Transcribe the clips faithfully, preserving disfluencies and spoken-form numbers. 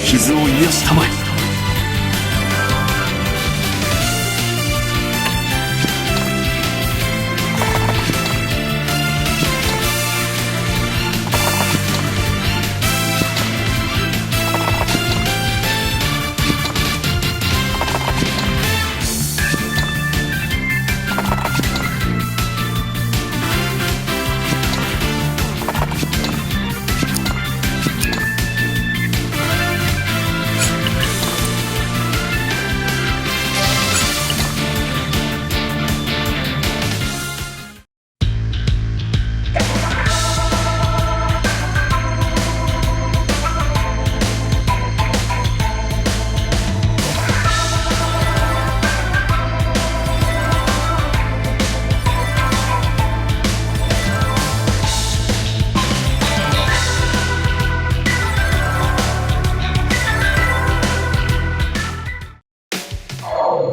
傷を癒したまえ。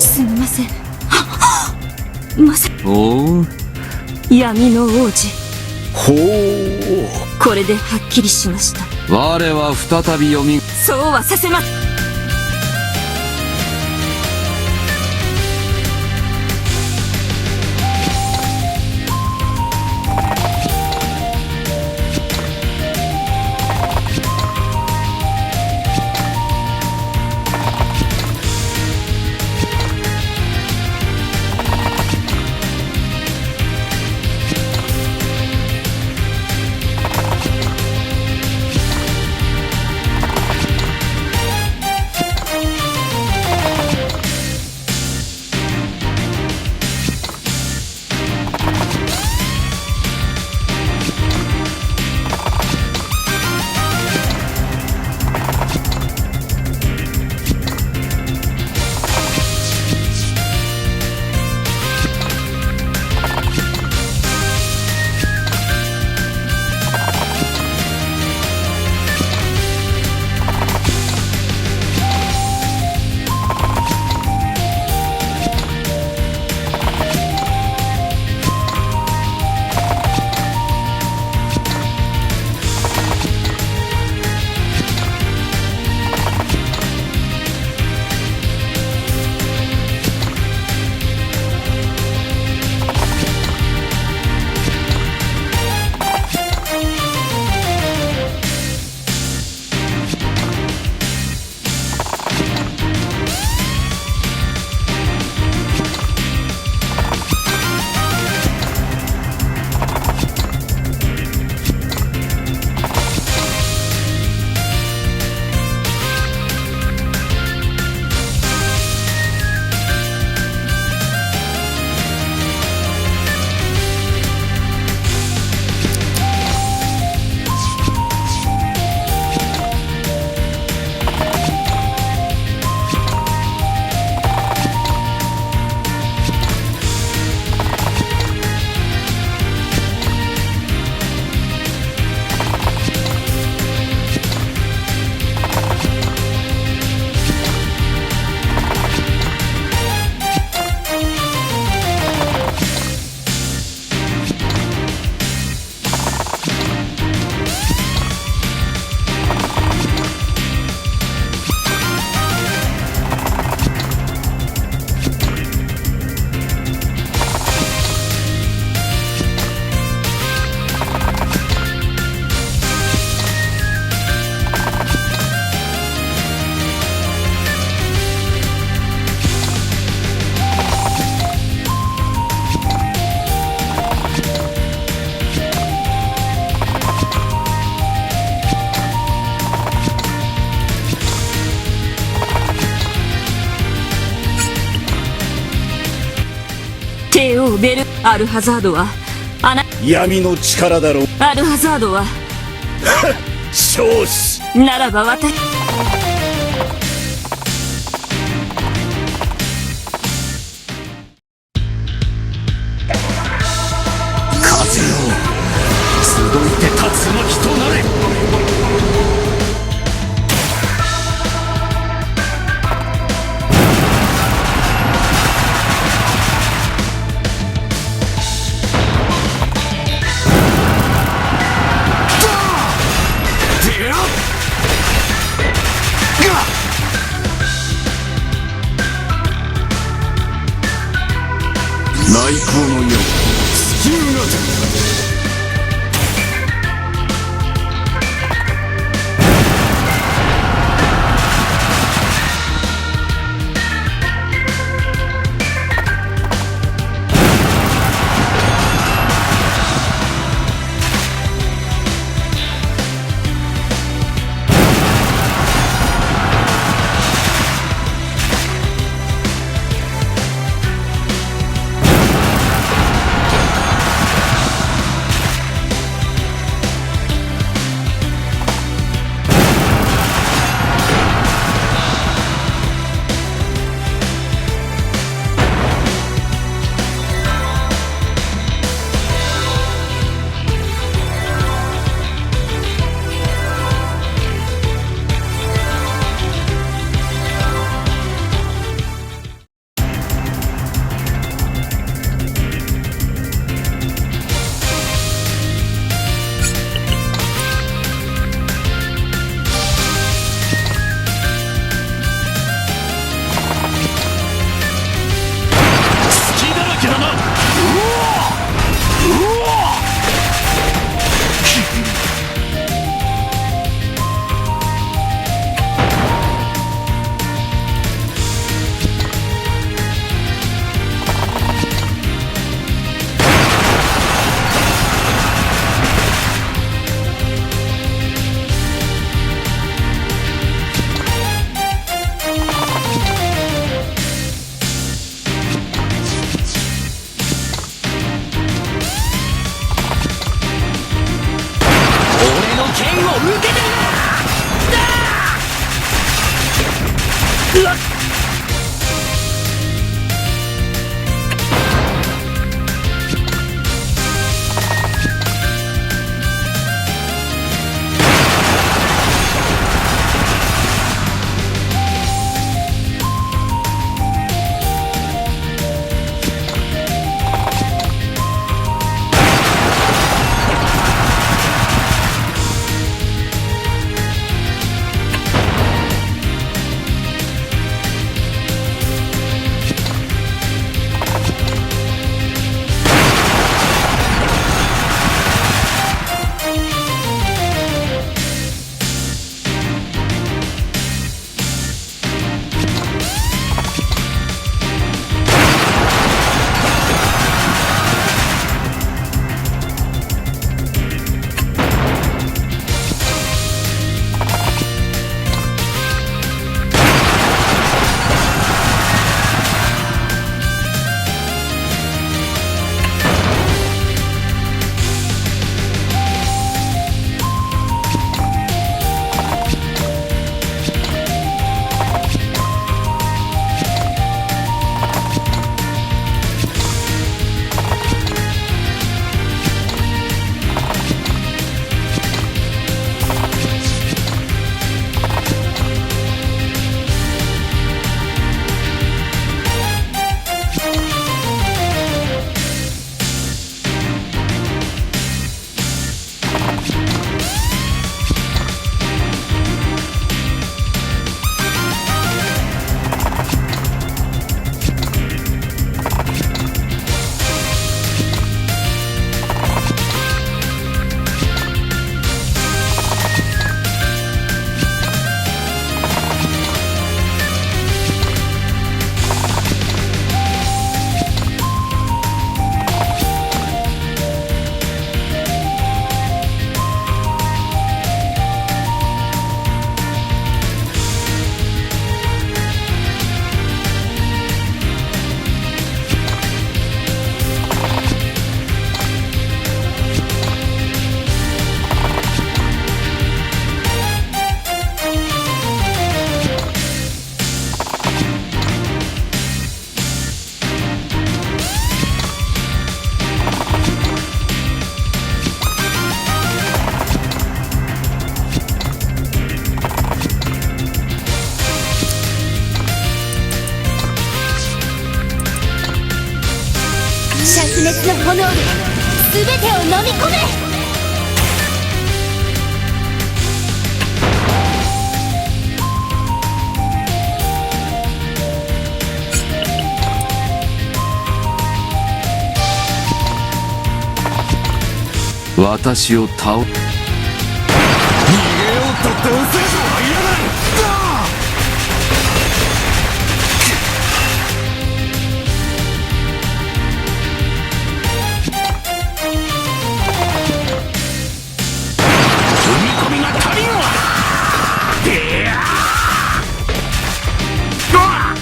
すみません。はっ、はっ、まさ、おう。闇の王子。ほう。これではっきりしました。我は再び蘇る。そうはさせま、帝王ベル、アルハザードは、あな、闇の力だろう。アルハザードは、少子。ならば私、風よ、集いて、龍巻となれ。最高のよう。地球型。俺の剣を受けてみな！だ！うわっ！灼熱の炎で全てを飲み込め！私を倒逃げようったって、うせえとは言えない。踏み込みが足りんわ。いやー、うわっ。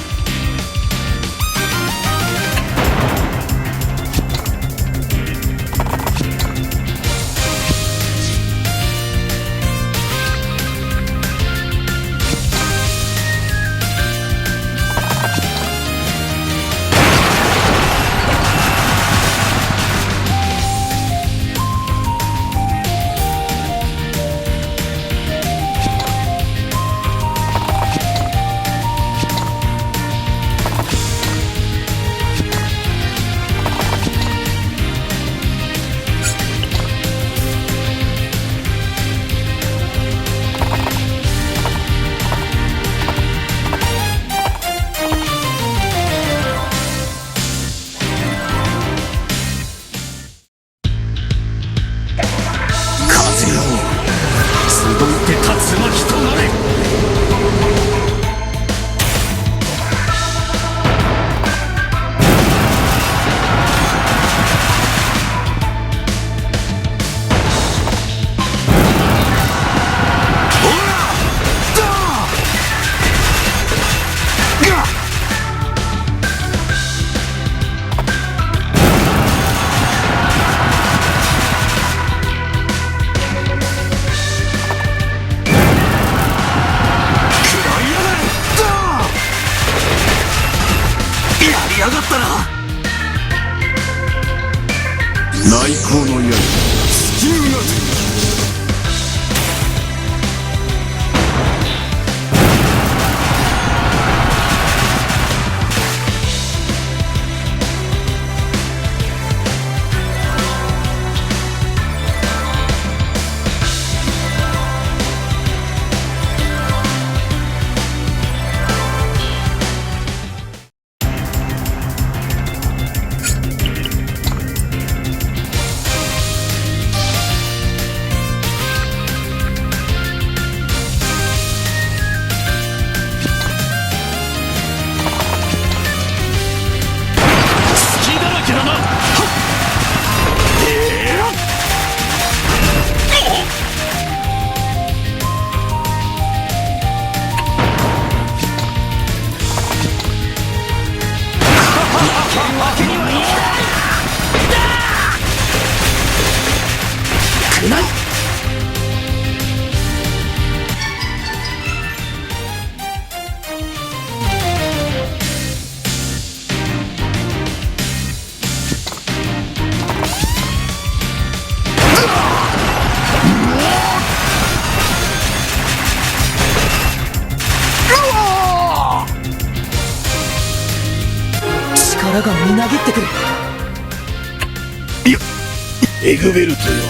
風よ、集いて、竜巻となれ。ほら！だ！が！食らいやがれ！だ！やりやがったな！内向の槍、突き動かせ！隙だらけだな。はっ！えー！力がみなぎってくる。いや、エグベルトよ、